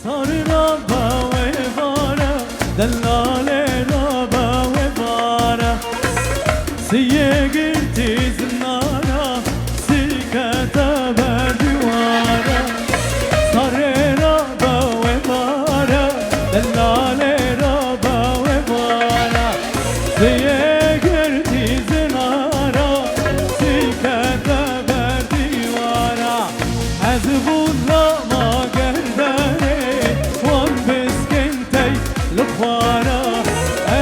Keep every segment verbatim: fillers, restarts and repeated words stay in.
Sarê rabe wê vare, delalê rabe wê vare. Siyê girtî zinara, sî kete ber dîwara. Sarê rabe wê vare, delalê rabe wê vare. Siyê girtî zinara, sî kete ber dîwara. Ez xulama gerdenê, wan biskên tey li xwara.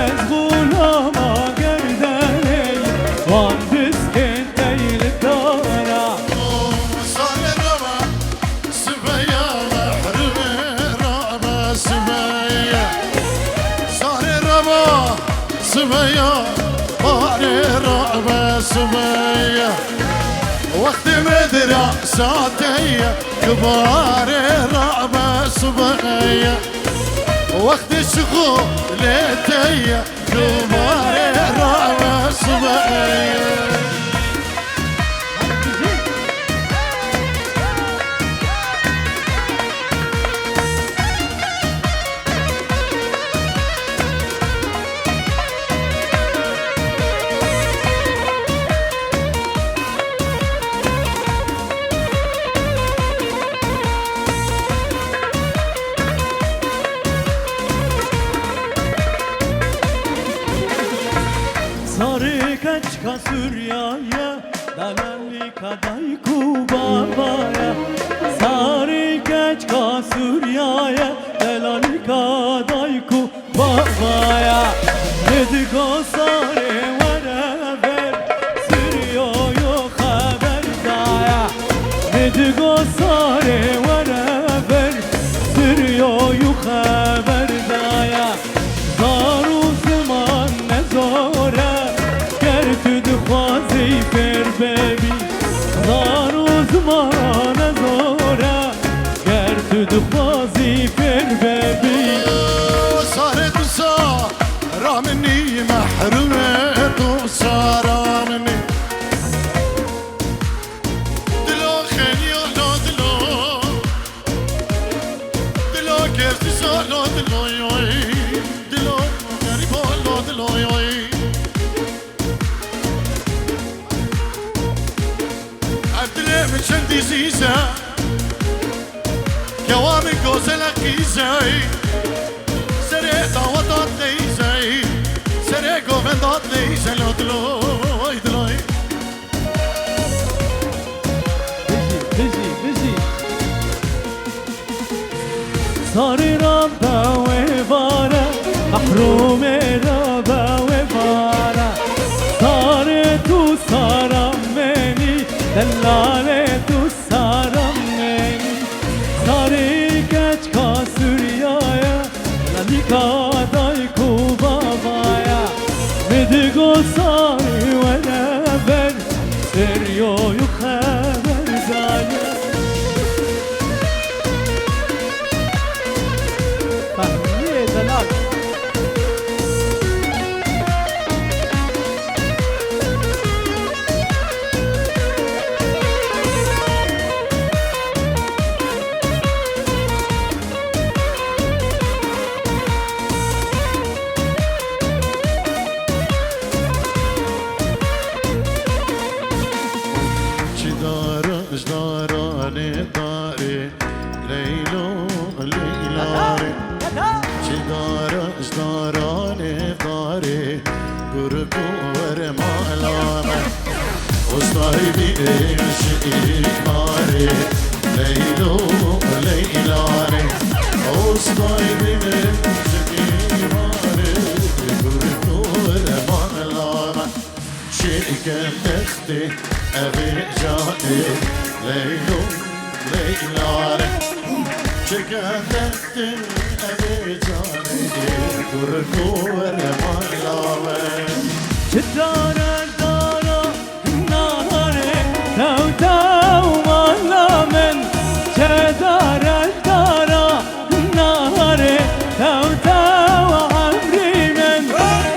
Ez xulama gerdenê, wan biskên tey li dara. Sarê rabe, sibeya mehrûmê rabe sibeya. Sarê rabe, sibeya, barê rabe sibeya. Wextê me dira sateye, kibarê rabe sibeya. Wextê şixulê teye, kibarê rabe sibeya. Sarê keçka Sûriyaye, delalîka dayik û babaye. Sarê keçka Sûriyaye, delalîka dayik û babaye. Min digot sarê were ver, Sûriyoyo xeber daye. Min digot sarê were ver, Sûriyoyo xeber daye. Zar û ziman ne zor e, ger tu dixwazî fêr bibî. Zar û ziman ne zor e, ger tu dixwazî fêr bibî. Sarê tu sara min î, mehrûmê tu sara min î. Dilo xeniyo lo dilo. Dilo kevtî salo dilo yoy. Dilo gerîbo lo dilo yoy. Ev dilê min çendî zîz e. Kewa min gozele qîz e. Serê daweta qîz e. Serê govenda qîz e lo diloy diloy. Bijî, bijî, bijî. Sarê rabe wê vare, mehrûmê rabe wê vare. Sarê tu sara min î, delalê tu sara min î. Sarê keçka Sûriyaye, delalîka dayik û babaye. Min digot sarê were ver, Sûriyoyo xeber daye. Fehmiyê delal. Çi dara ji daranê darê, Leylo, Leyla rê. Çi dara ji daranê darê, gur ku were mala me. Ostayê bîne ji îmarê, Leylo, Leyla rê. Ostayê bîne ji îmarê, gur ku were mala me. Çêke textê evê canê, Leylo, Leyla rê. Çêke textê evê canê, gur ku were mala me. Çi dara dara nare, tew tew mala min. Çi dara dara nare, tew tew emrî min.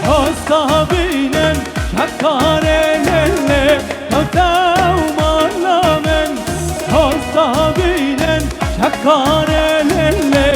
Hosta bînin şekarê lele, tew tew mala min. Hosta bînin şekarê lele.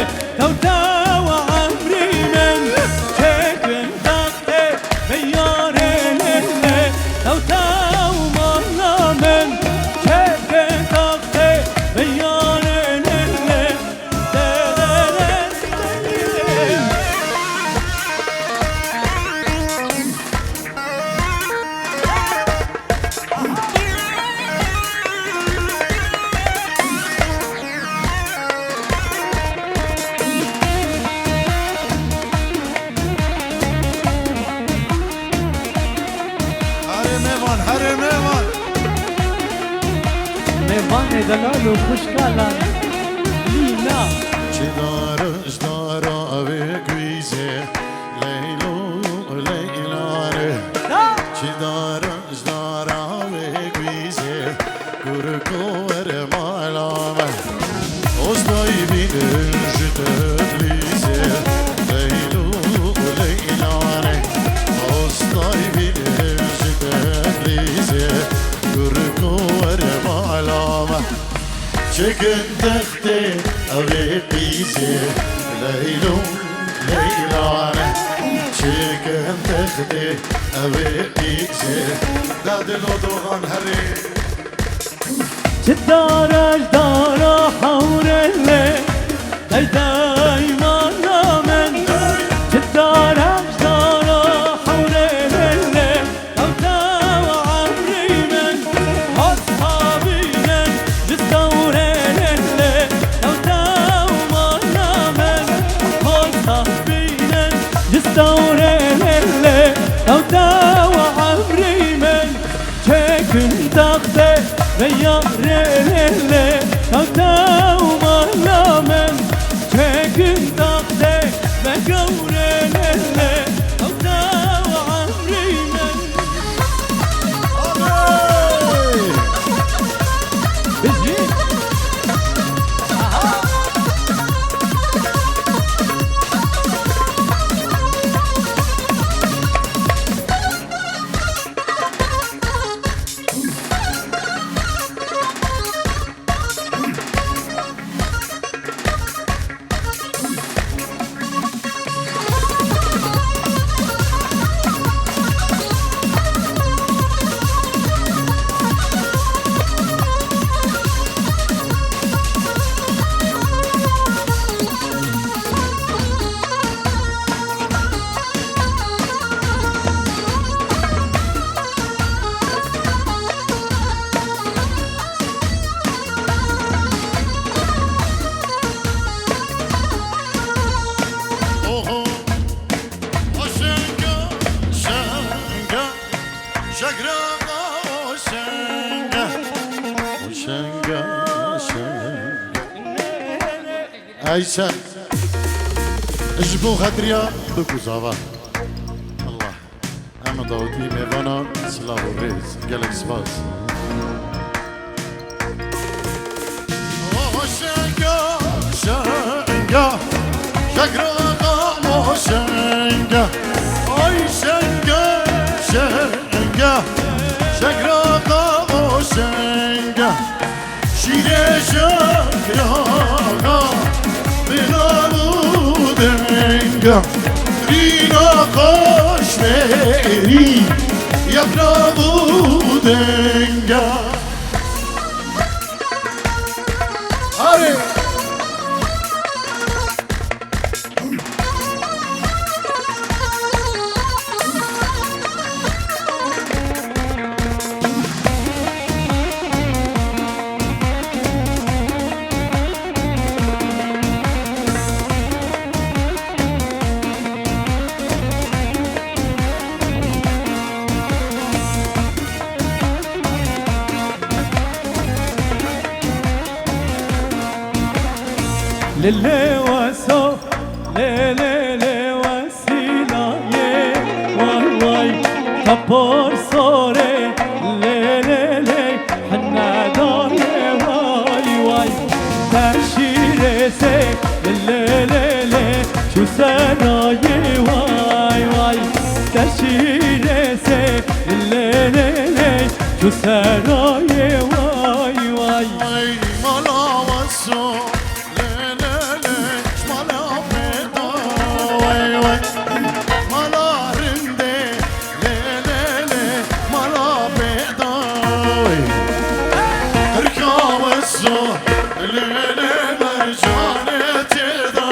Anê delal û xwişka lan. Lîna. Çi dar ji dara vê gwîzê, Leylo û Leylane. Da. Çi dar ji dara vê gwîzê, Kurko were mala me. Ostay bînin ji Teblîzê, Leylo û Leylane. Ostay bînin ji Teblîzê, Kurko were mala me. Çekin textê evê pîzê, Leylo Leylane. Çekin textê evê pîzê. Da dilo dogan herê. Çi dara ji dara hewrê lê, ey deymana min. Çi dara ji dara hewrê lê, hewta û emrî min. Hot habînin ji stewrê lê, hewta û mana min. Hot habînin ji stewrê lê, hewta û emrî min. Çekin taxtê me yarê lê, hewta û mala min. Çekin taxtê me gewrê lê, hewta û emrî min. Amin. Bijî. Aha. Oho, o şenga, şenga, şegraga o şenga, o şenga, şenga. Eyşen, ji bo xetriya biku zava. Allah. Em dawetî mêvana silav û rêz. Gelek spas. O şenga, şenga, şegraga o şenga. Ay şenga, şenga, şegraga o şenga. Şîrê şekraga, bila û denga, rîna kaşmerî, yaprağı denga. Arê! Lê lê weso, lê lê lê wesîlayê, way way, kapor sorê, lê lê lê, hene dayê, way way, te şîrê sê, lê lê lê lê, çû serayê, way way, te şîrê sê, lê lê lê, çû serayê, way way. Ay mala weso, lê lê lê, ji mala pêda, way way. Mala rindê, lê lê lê, mala pêda, way. Qirka weso, lê lê, mercanê têda.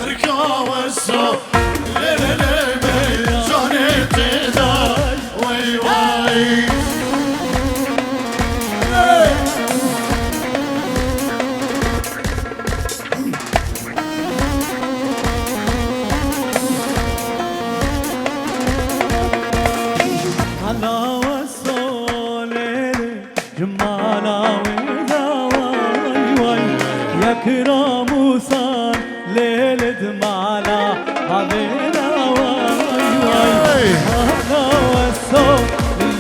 Qirka weso, lê lê lê, mercanê têda. Wey wey. Hey! Ramûsan lê li di mala bavê de way way. Hey! Mala weso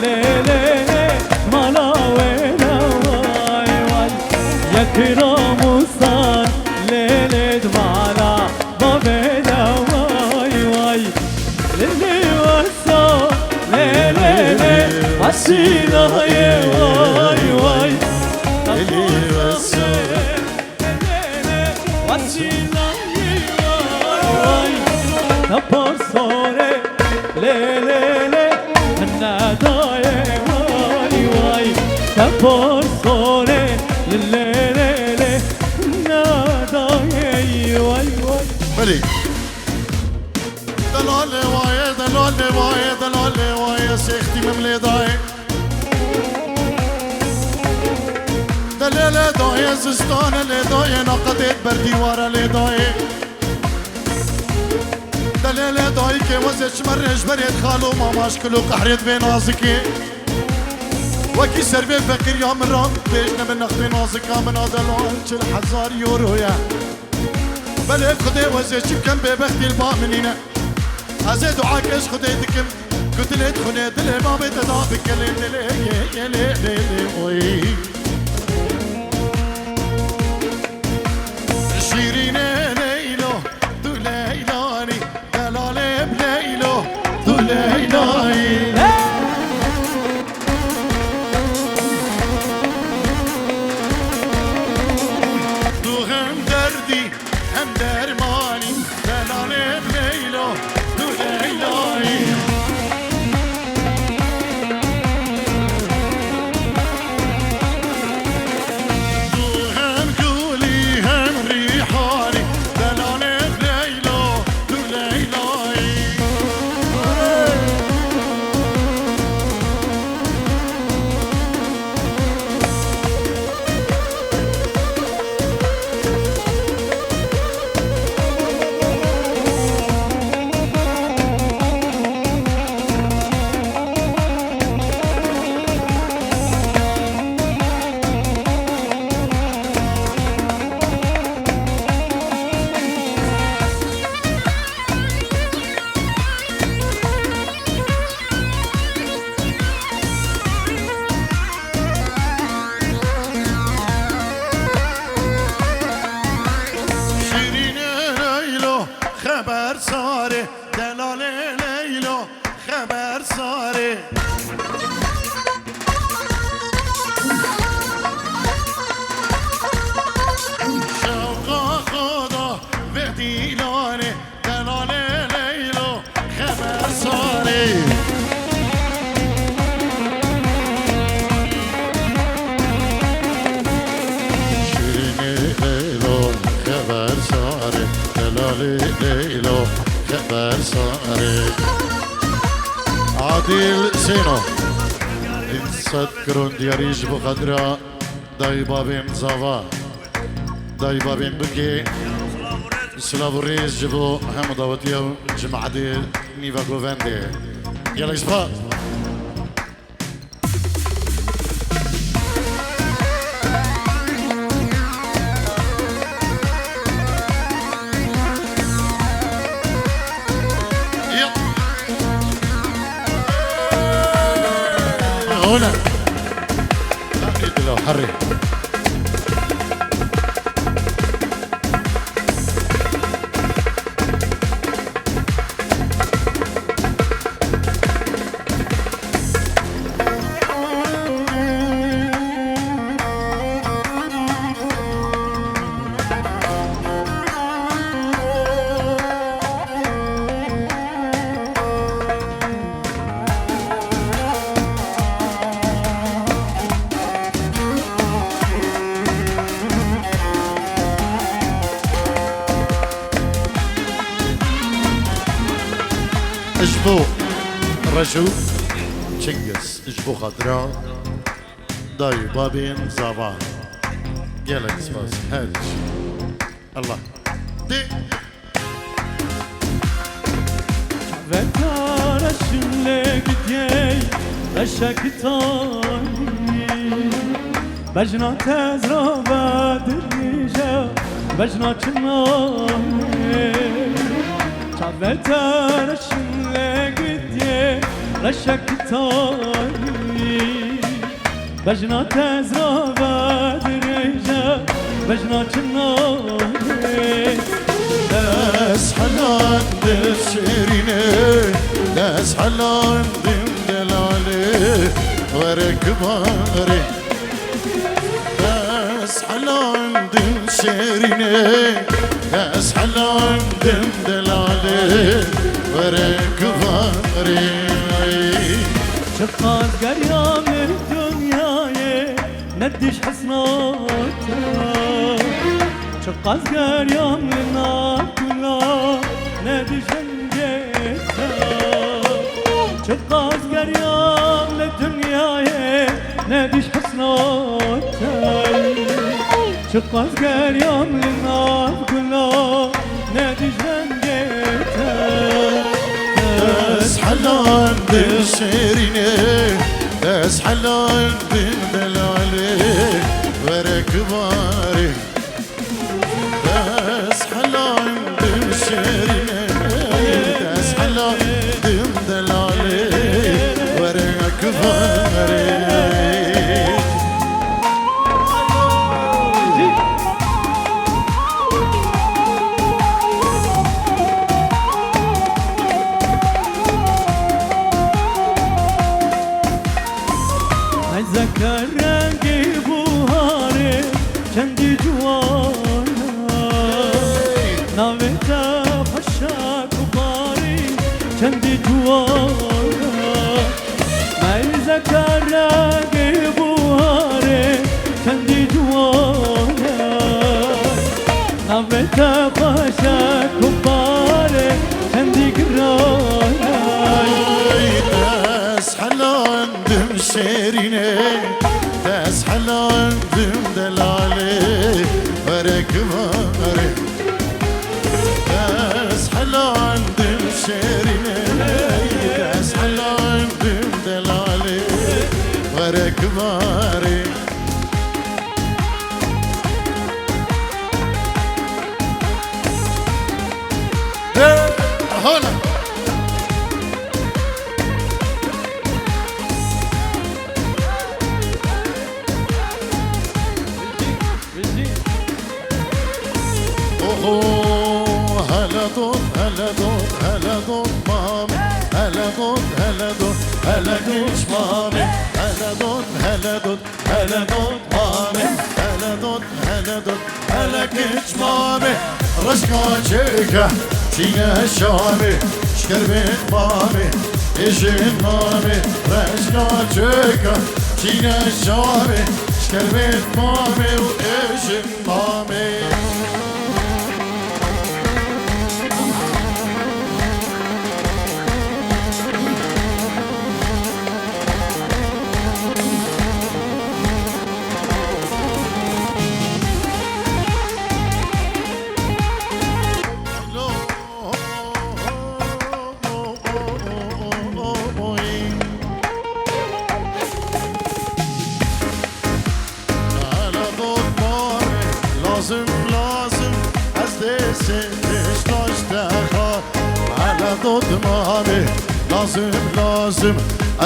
lê lê lê, mala wê de way way. Yek Ramûsan lê lê di mala bavê de way way. Lê lê weso lê lê lê, wesîla ye way way. Lê lê weso. Te por sore, lê, lê, lê, nedayê, way, way. Te por sore, lê, lê, lê, nedayê, way, way. Belê. Delalê wayê, delalê wayê, delalê wayê, sêxtî min lê dayê. Delê lê dayê, zistane lê dayê, naqetê berdîware lê dayê. Delê lê dayikê, wezê çi me rêjberê xalo, mamaş kilo qehrêt vê nazikê. Wekî ser vê feqîriya min ra bêjne min nextê nazika min a delal çil hezar euro ye. Belê Xwedê wezê çi bikem bêbextî li ba min nîne. Ez ê duakê ji Xwedê dikim. Ku dilê dixwine dilê babê te da bike lê dilê yê yê lê lê lê oy. Şîrînê Leylo, tu Leylanî, delalê bi Leylo, tu Leylanî. Tu hem derdî hem dermanî, delalê Leylo, tu Leylayî. Tu hem gulî hem rîhanî, delalê Leylo, tu Leylayî. Şîrînê Leylo, xeber sarê, delalê Leylo, xeber sarê. Şewqa xwe da vê dîlanê, delalê Leylo, xeber sarê. Şîrînê Leylo, xeber sarê. Delalê Leylo, xeber sarê. Adil Zeyno. Pênc sed kron diyarî ji bo xatira dayî babên zava. Dayî babên bingê, silav û rêz ji bo hemû dawetiya û cemaetê nîva govendê. Gelek spas. Hona. Herê. Ji bo Reco Çingiz, ji bo xatira dayî babên zava. Gelek spas. Her Allah. Dê. Vekara şimlek diyey, beşek tanî. Bejna tezra ve dirije, Bejna çinayê, çavê te reşin lê gidiyê, reşek tarî. Bejna te zira vedirêje, bejna çinayê. Dest helan dil şêrînê, dest helan dil delalê, were kibarê. Dest helan dil şêrînê, dest helan dil delalê, were kibarê. Çiqas geriyam li dinyayê, ne dij hesna te. Çiqas geriyam li nav gula, ne dij hengê te. Çiqas geriyam li dinyayê, ne dij hesna te. Çiqas geriyam li nav gula, ne dij hengê te. Dest helan dil şêrînê, dest helan dil delalê, were kibarê. Dest helan dil şêrînê, dest helan dil delalê, were kibarê. Heyzeke rengê buharê çendî ciwan e. Navê te xweş e ku barî çendî ciwan e. Heyzeke rengê buharê çendî ciwan e. Navê te xweş e ku barê çendî giran e. Dest helan dim şêrînê, dest helan dim delalê, were kibarê. Dest helan dim şêrînê, dest helan dim delalê, were kibarê. Hey, hola. Oho, hele dot, hele dot, hele dot mamê, hele dot, hele dot, hele kiç mamê, hele dot, hele dot, hele dot mamê, hele dot, hele dot, hele kiç mamê. Reşka çêke çîne şamê, şkerbêt mamê, êjin mamê. Reşka çêke çîne şamê, şkerbêt mamê û êjin mamê. Hele dot mamê, lazim, lazim, ez dê sê pêştaş te xwe. Hele dot mamê, lazim, lazim,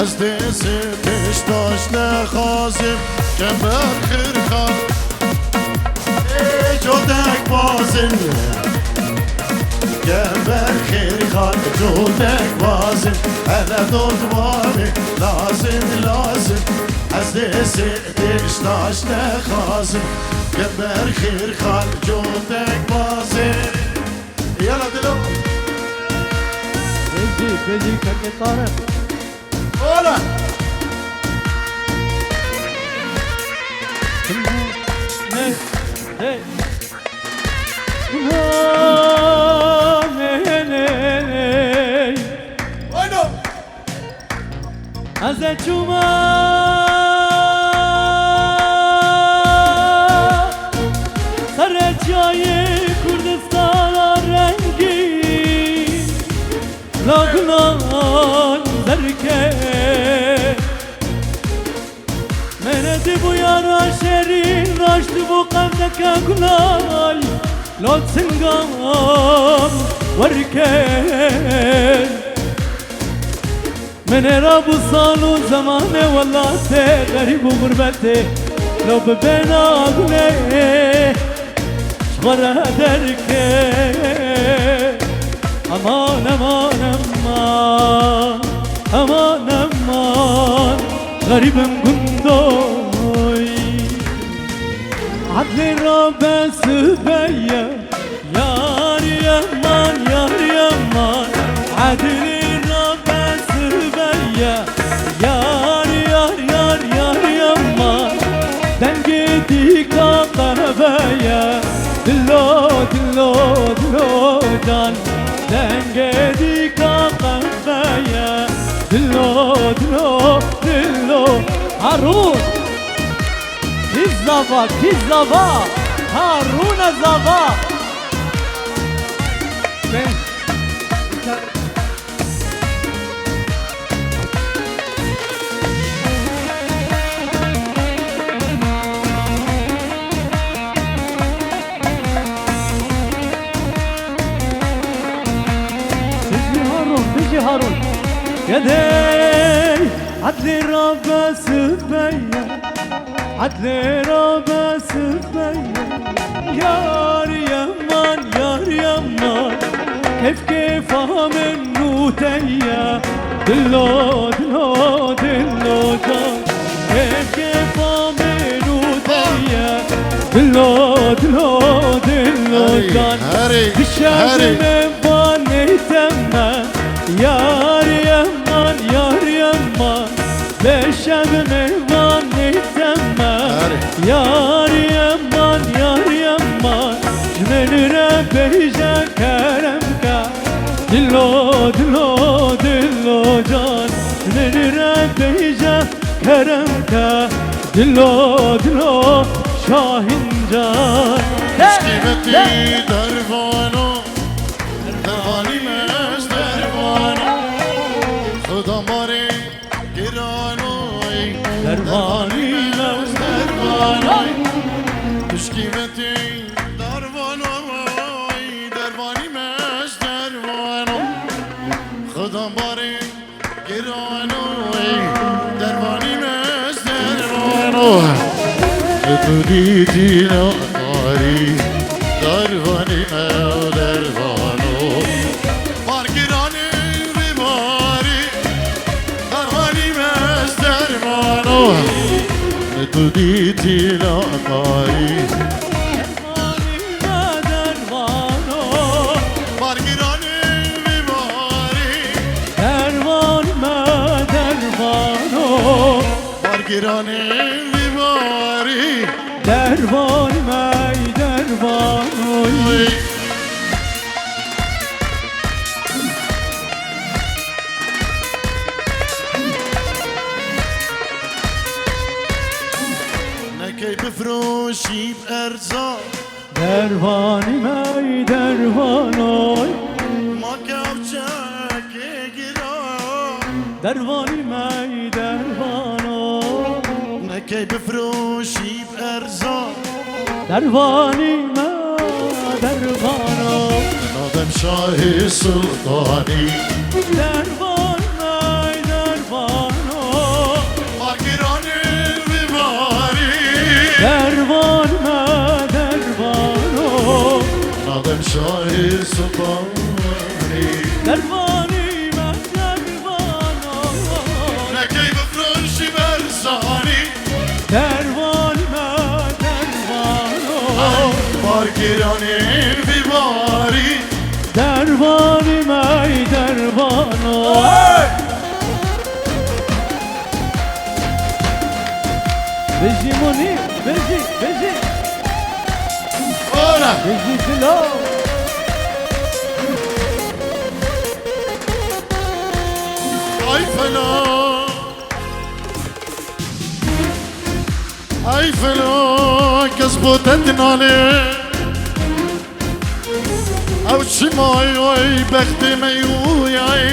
ez dê sê pêştaş te xwazim. Kember xêrxan, ê cotek bazin. Kember xêrxan, cotek bazin. Hele dot mamê, lazim, lazim, ez dê sê pêştaş te xwazim. Kember xêrxan, cotek bazin. Yala dilo. Bêjî, bêjî, kekê Tarek. Ola. Ne, hey. Ne, ne, ne. Oyna. Ez ê çûma serê çiyayê Kurdistana rengîn, la gulan zerkê. Mêre dibû yara şêrîn, raşt bû qevdeke gulay. Ya çingam werke. Min ê ra bû sal û zemanê welatê, xerîb û xurbetê, lo bi bêhna gulê ji xwe re derke. Eman, eman, eman, eman, eman, xerîb im gundoy. Edlê rabe sibeye, yar eman, yar eman, edlê rabe sibeye, yar, yar, yar, yar eman, dengê dîka qehveye, dilo, dilo, dilo can, dengê dîka qehveye, dilo, dilo, dilo. Harun! Kî zava, kî zava, Harûne zava. Bijî Harûn, bijî Harûn. Gedey, edlê rabe sibeye. Edlê rabe sibeye, yar eman, yar eman, kêf kêfa min nûteye, dilo, dilo, dilo can, kêf kêfa min nûteye, dilo, dilo, dilo can. Herê, herê, herê. Dişevime vanê te me, yar eman, yar eman. Beşevime vanê te me, Erê. Yar eman, yar eman, ji min re bêje kerem ke. Dilo, dilo, dilo can, ji min re bêje kerem ke. Dilo, dilo, Şahîn can. Pişkî ve tî dervano, dervanî me ez dervano. Xuda marê Giranoy, dervanî me ez dervanoy. Pişkî ve tî dervanoy, dervanî me ez dervano. Xuda barê giranoy, dervanî me ez dervano. Tu dîtî nakarî, dervanî me dervano. Bargiranê vê barî, dervanî me ez dervano. Tu dîtî nakarî. Dervanî me dervano. Bargiranê vê barî. Dervanî me dervano. Bargiranê vî barî. Dervanî me dervanoy. Nekey bifroşî bi erzan. Dervanî me dervanoy. Ma kewçekê giran. Dervanî me dervano. Nekey bifroşî bi erzan. Dervanî me dervano. Nadem şahê sultanî. Dervanî me dervano. Bargiranê vî barî. Dervanî me dervano. Nadem şahê sultanî. Dervanî me dervano. Nekey bifroşî bi erzanî. Dervanî me dervano. Bargiranên vî barî. Dervanî me dervano. Hey! Bijî Munî, bijî, bijî. Ora! Bijî Dilo. Ay fela. Ay fela, kes bo te dinane. Ew çima ay ay bextê me yû yay.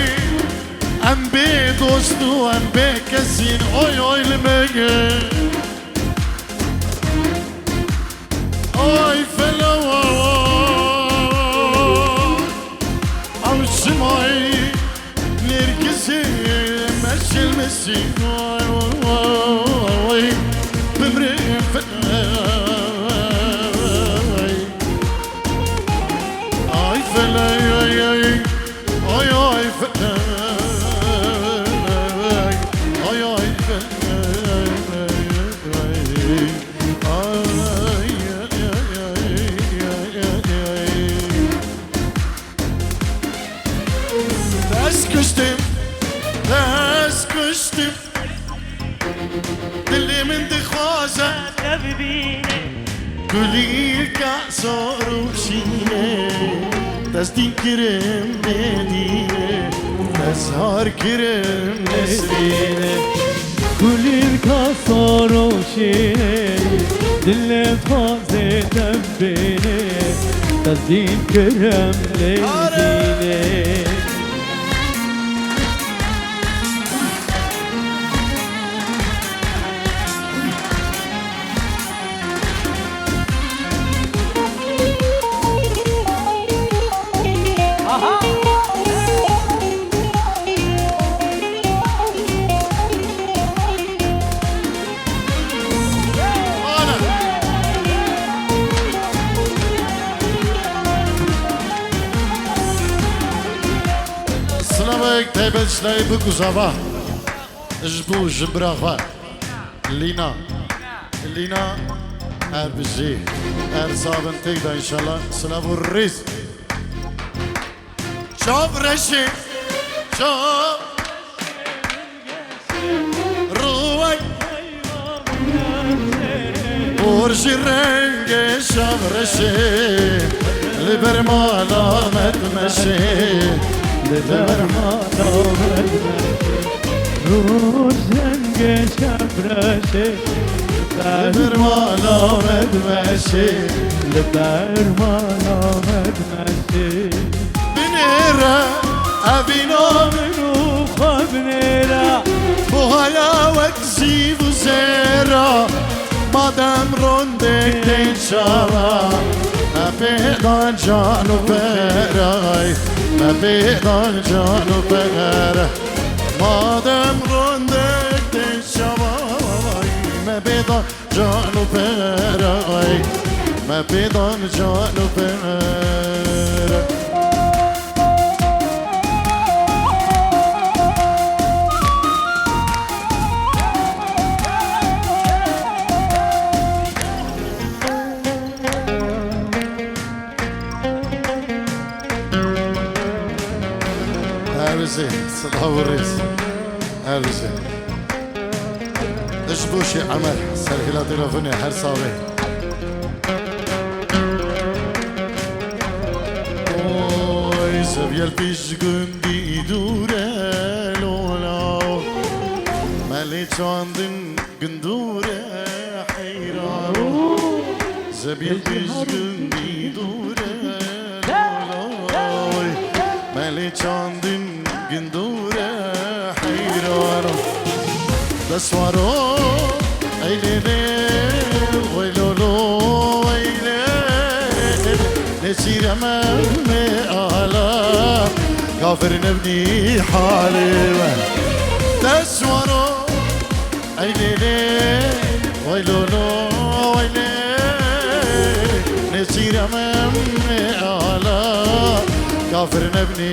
Em bê dost û em bê kesîn, oy oy li me ye. Ay fela wa wa. Bimrim feley. Ay feley. Ay ay feley. Ay ay feley. Ay ay ay ay ay ay. Dest kuştim, dest kuştim. Dilê min dixwaze te bibîne. Kulîlka sor û şîne. Destîn kirim nedîne. Dest har kirim nesîne. Kulîlka sor û şîne. Dilê dixwaze te bibîne. Destîn kirim nedîne. Silavek taybet ji dayê Bikûz ava. Ji bo ji bira xwe. Lîna. Lîna. Her bijî. Her sabin têk de înşallah. Silav û rîz. Çav reşê. Çav. Rûway. Mor ji rengê şav reşê, li ber mala me dimeşê, li ber mala me dimeşê. Roj rengê şav reşê, li ber mala me dimeşê, li ber mala me dimeşê. Binêre evîna min û xwe binêre. Buhaya wek zîv û zêra. Madem rondek tên çawa, me pê dan can û peray, me pê dan can û peray. Madem rondek tên çawa, me pê dan can û peray, me pê dan can û peray. Her bijî, silav û rêz. Her bijî. Ji bo şê Emer, serhêla Dêra Vinê, her saxlê. Oy, zeviyel pîj gundî dûre lola. Melê çandin gundûre heyran. Zeviyel pîj gundî dûre lola. Oy, melê çandin gundûre heyran. Deswaro, ey lê lê, oy lo lo, ey lê lê. Nêçîre me me ala, kafir nebnî halê me. Deswaro, ey lê lê, oy lo lo, ey lê. Nêçîre me me ala, kafir nebnî